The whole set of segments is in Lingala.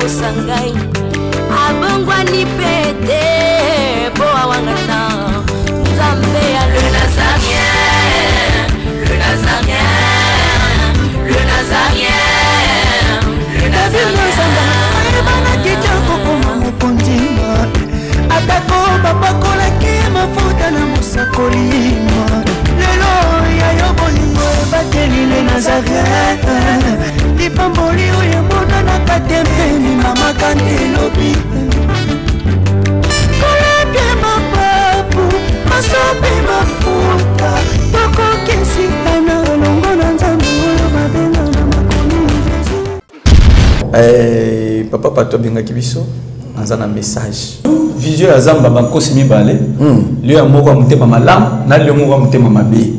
akosa ngai abongwani mpe te mpo awangana nzambe ya le nazarien le nazarien le nazarien le nazarien ayebanaki te kokoma mokonzi atako bapakolaki mafuta na mosakoli lelo ya yo bolingo ebateli le nazareth lipamboli oyo emonanaka te mpe limamaka nde elobi kolapie mapapu masope mafuta tokokesitana elongo na nzambe oyo babenga na makomi Eh, papa pato abengaki biso aza na message vision ya zamba bankosi mibale hmm. lio ya moko ya motema malamu na lio moko ya motema mabe.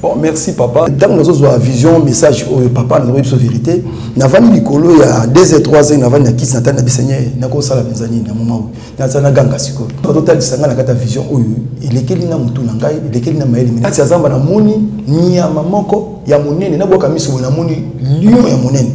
Bon, merci papa. Ntango nazozwa vision message oyo papa nazokoyi biso vérité, navandi likolo ya 2 h 3 h, navandi na kisi natali na biseigneur nakosala mpenza nini na moma oyo naza naganga sikoyo bazotalisa ngai na kati ya vision oyo elekeli na motu na ngai elekeli na mayele kati ya zamba namoni nyama moko ya monene nabwaka miso boye namoni lion ya monene.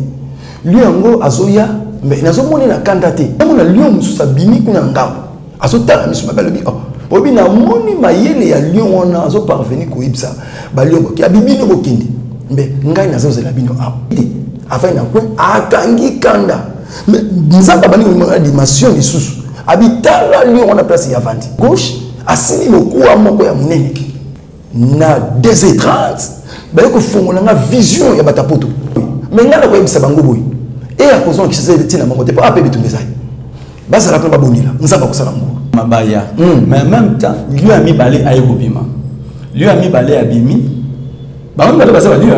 Lion yango azoya mais nazomona na kanda te. Namona lion mosusu abimi kuna na ngambo azotala miso mabe alobi oh oyebi namoni mayele ya lion wana azoparvenir koyebisa balion boke abi bino bokende mbe ngai nazozela bino awa te afai na coin akangi kanda mais nzambe abandi komona dimension lisusu abi tala lion wana place ya vandi gauche asili mokuwa moko ya monene na 2h30 baye kofongola nga vision ya bato ya poto me ngai nakoyebisa bango boye e akozonga kisasa ntina bango te mpo ape bitumba ezali bazala kuna babondela nzambe akosala ngolu mabaya hmm. Mais en même temps lieu ya mibale aye kobima lieu ya mibale abimi bango mibale baza balion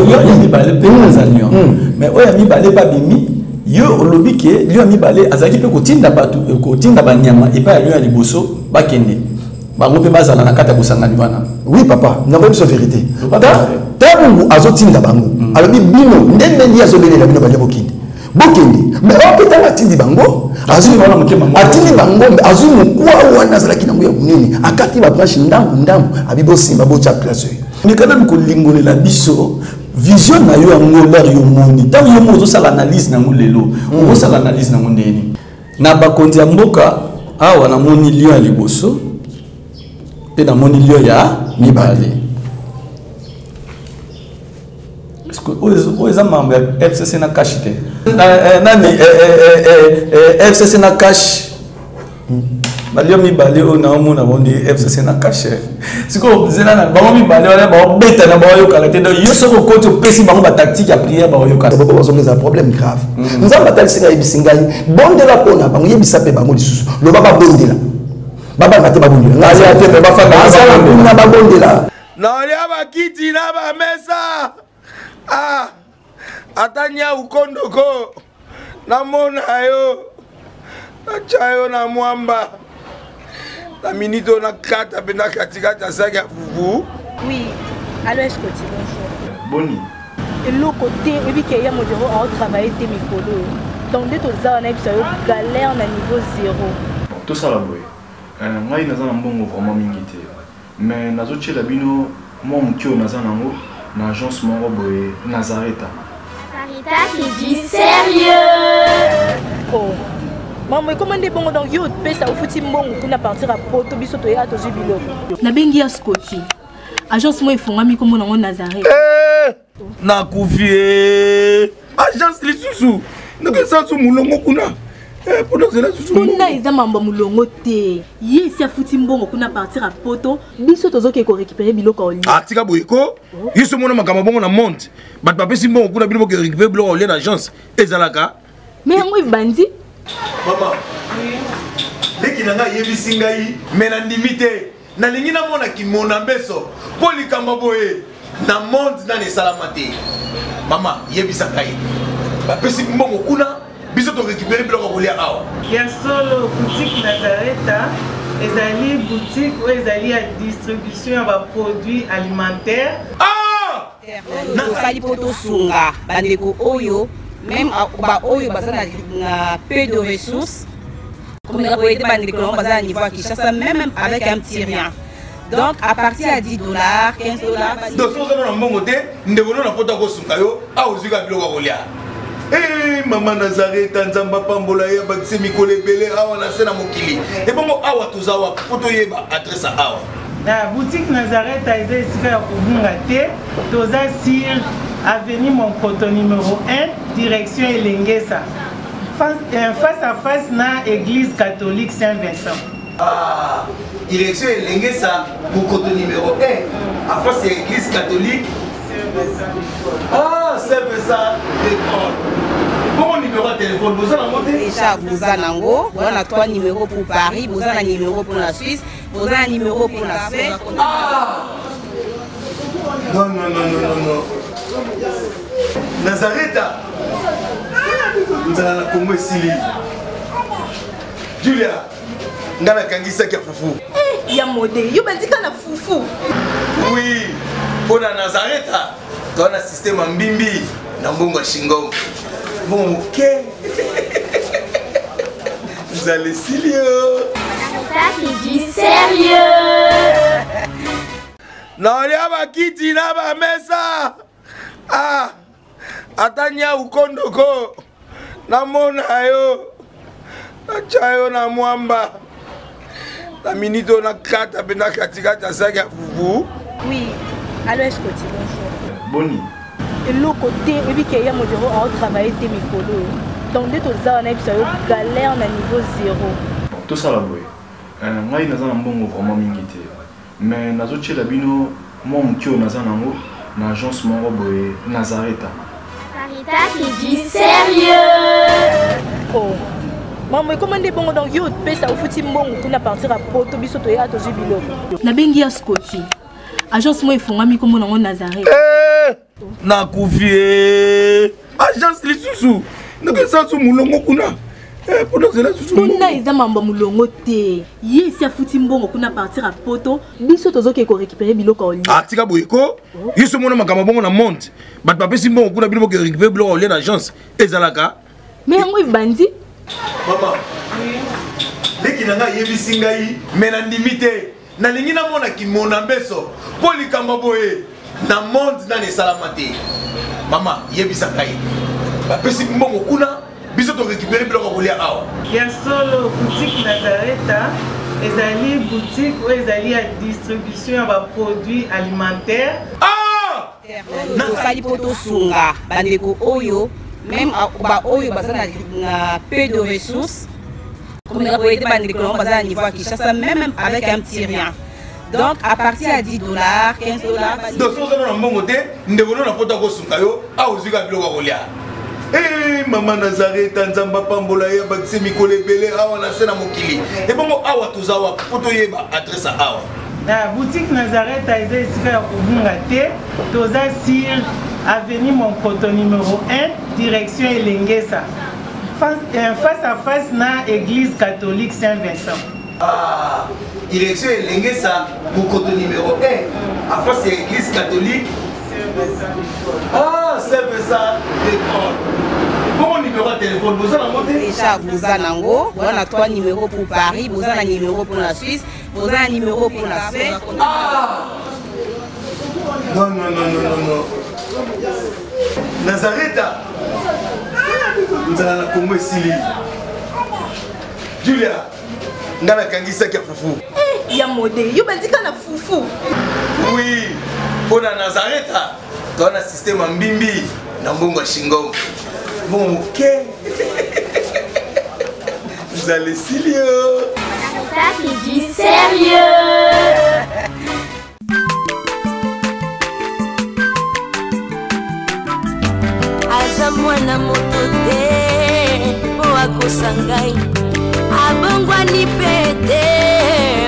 ya mibale mpe hmm. aza lion hmm. Mais oyo ya mibale mpe abimi yo olobi ke lion ya mibale azalaki mpe kotinda bato kotinda banyama epai ya lion ya liboso bakende bango mpe bazala na kati ya bosangani wana. Oui papa, nakoyebi biso vérité, ntango azotinda bango mm. alobi bino nde ndenge azobelela bino balia bokende bokende mais oyo mpe ntango atindi bango atindi bango azwi mokwa wana azalaki nango ya monene akati babranche ndambu ndambu abi bosimba botya place oyo. Meka nanu kolingolela biso vision na yo yango lere yo moni ntango yo moko ozosala analyse nango lelo mm. Okosala analyse nango ndeni na bakonzi ya mboka awa namoni lion ya liboso mpe namoni lion ya mibale oyo eza mambo ya fcc na cash te eh, nani eh, eh, fcc na cash balio mibale oyo naomona bango fcc na cash. Sikoyo zela na bango mibale wana baobeta na baoyokana te. Donc yo soki okoti opesi bango batactique ya prière baoyokana. Bazonga eza problème grave hmm. Nzambe atalisi ngai ayebisi ngai bondela mpo na bango yebisa mpe bango lisusu loba babondela babanga te babondela bazala kuna babondela. Naolia bakiti na bamesa ah, ata nyau kondoko namona yo natya yo na mwamba na minute oyo nakata mpe na katikati ya saki ya fufu. Oui, allo Escoti, bonjour. Boni. Eloko te, oyebi ke ya modero aotravaille te mikolo oyo. Donc nde toza wana yebisa yo galère na niveau zéro. Bon, tosala boye. Euh, ngai naza na mbongo vraiment mingi te. Mais nazotiela bino mwa moke oyo naza nango na agence moko boye Nazareta. Nazareta, c'est du sérieux. Oh. Maman, ekoma nde bongo donc yo opesa ofuti mbongo kuna partir ya poto biso toya tozwi biloko. Nabengi ya Scotty. Agence moko efongami nkombo nango Nazareth. Eh, nakufi eh. Agence lisusu ndenge su molongo kuna eh, mpona ozela susu kuna eza mambo ya molongo te ye esi afuti mbongo kuna partir ya poto biso tozoke korécupere biloko ya olia. Ah, tika boye ko yo so omona makambo bongo na monde bato bapesi mbongo kuna bino boke récupere biloko ya olia na agence ezalaka. Me yango ebandi. Mama leki na ngai ayebisi ngai me nandimi te nalingi namona kimona mbeso mpo likambo boye na monde nani esalama te. Mama yebisa ngai bapesi mbongo kuna biso torécupere biloko ya kolia awa. Ya solo, boutique Nazareta ezali boutique oyo ezali ya distribution ya baproduits alimentaires. Ah! Tosali mpo tosunga bandeko oyo meme baoyo baza na peu de ressources komeka koyede bandeko nango baza na niveau ya Kinshasa même avec un petit rien. Donc à partir ya 10 $, 15 $. Donc soki oza na mbongo te ndeko no na poto akosunga yo awa ozwi kaka biloko ya kolia. Hey, mama Nazareta, Nzambe apambola ye, abakisi mikolo ebele awa na se na mokili. Ebongo awa toza wapi mpo toyeba adresse ya awa? Na boutique Nazareta eza esika ya kobunga te, toza sur avenue Monkoto numéro 1, direction Elengesa, face à face na église catholique Saint-Vincent. Ah, direction Elengesa, Mokoto numéro 1, à face ya église catholique Ah, Saint-Vincent de Paul. Bongo numéro ya téléphone, boza nango te? Déjà, boza nango, boza na 3 numéros pour Paris, boza na numéro pour la Suisse, boza na numéro pour la Suède. Ah! Non, non, non, non, non, non. Nazareta. Nzala na Congo esili. Julia, nga nakangisaki ya fufu. Eh, ya mode, yo bandika na fufu. Oui, mpo na Nazareta, toza na système ya mbimbi na mbongo ya shingom. Mbongo moke. Nzala esili yo. Ça, c'est du sérieux. Naolia bakiti na bamesa. Ah, ata nyau kondoko namona yo natya yo na mwamba na minute oyo nakata mpe na katikati ya saki ya fufu. Oui, allo Escoti, bonjour. Boni? Eloko te, oyebi ke ya modero aotravaille te mikolo oyo, donc nde toza wana, yebisa yo galère na niveau zéro. Tosala boye, ngai naza na mbongo vraiment mingi te, mais nazotiela bino mwa moke oyo naza nango na agence moko boye Nazareta. Sarita, c'est du sérieux. Oh. Mama ekoma nde bongo, donc yo opesa ofuti mbongo kuna partir ya poto, biso toya tozwi biloko. Nabengi ya Scoti, agence moko efongwami nkombo nango Nazareth. Eh, nakufi eh. Agence lisusu nakesa su molongo kuna mpona ozela susu. Kuna eza mambo ya molongo te, ye esi afuti mbongo kuna partir ya poto, biso tozoke korécupere biloko ya olia. Ah, tika boye ko, yo so omona makambo bongo na monde, bato bapesi mbongo kuna, bino boke récupere biloko ya olia na agence ezalaka. Me yango ebandi. Mama leki na ngai ayebisi ngai, me nandimi te, nalingi namona kimona mbeso mpo likambo boye na monde nani esalama te. Mama yebisa ngai, bapesi mbongo kuna, biso torécupere biloko ya kolia awa. Ya solo, boutique Nazareta ezali boutique oyo ezali ya distribution ya baproduit alimentaire. Ah! Tosali mpo tosunga bandeko oyo, même baoyo baza na peu de ressources, komeka koyede bandeko nango baza na niveau ya Kinshasa, même avec un petit rien, donc à partir ya 10 $, 15 $. Donc soki oza na mbongo te, ndeko no na poto akosunga yo, awa ozwi kaka biloko ya kolia. Hey, mama Nazareta, Nzambe apambola ye, abakisi mikolo ebele awa na se na mokili. Ebongo awa toza wapi mpo toyeba adresse ya awa? Na boutique Nazareta eza esika ya kobunga te, toza sur avenue Monkoto numéro 1, direction Elengesa, face à face na église catholique Saint-Vincent. Ah, direction Elengesa, Mokoto numéro 1, à face ya église catholique. Ah, Saint-Vincent de Paul. Bongo numéro ya téléphone, boza nango te? Déjà, boza nango, boza na 3 numéros pour Paris, boza na numéro pour la Suisse, boza na numéro pour la Suède. Ah! Non, non, non, non, non, non. Nazareta. Nzala na Congo esili. Julia, nga nakangisaki ya fufu. Eh, ya mode, yo bandika na fufu. Oui, mpo na Nazareta, toza na système ya mbimbi na mbongo ya shingom. Mbongo moke. Nzala esili yo. Ça, c'est du sérieux. Aza mwana moto te mpo akosa ngai, abongwani mpe te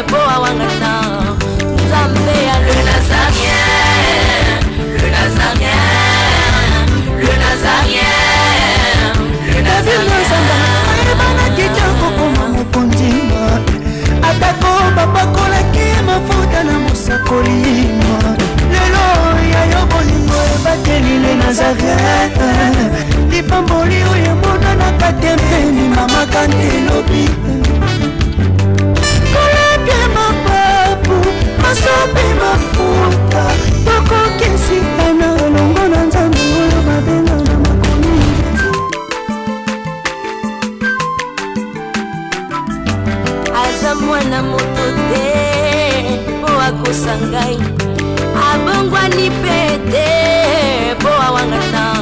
mpo awangana Nzambe ya le Nazarien, le Nazarien, le Nazarien, le Nazarien. Ayebanaki te kokoma mokonzi, atako bapakolaki mafuta na mosakoli. Lelo ya yo bolingo ebateli le Nazaret, lipamboli oyo emonanaka te mpeni mama kante elobi kolapie mapapu masopi mafuta tokokisika na elongo na Nzambe oyo babenga na makomi. Mwana moto te mpo akosa ngai, abongwani mpe te mpo awangana.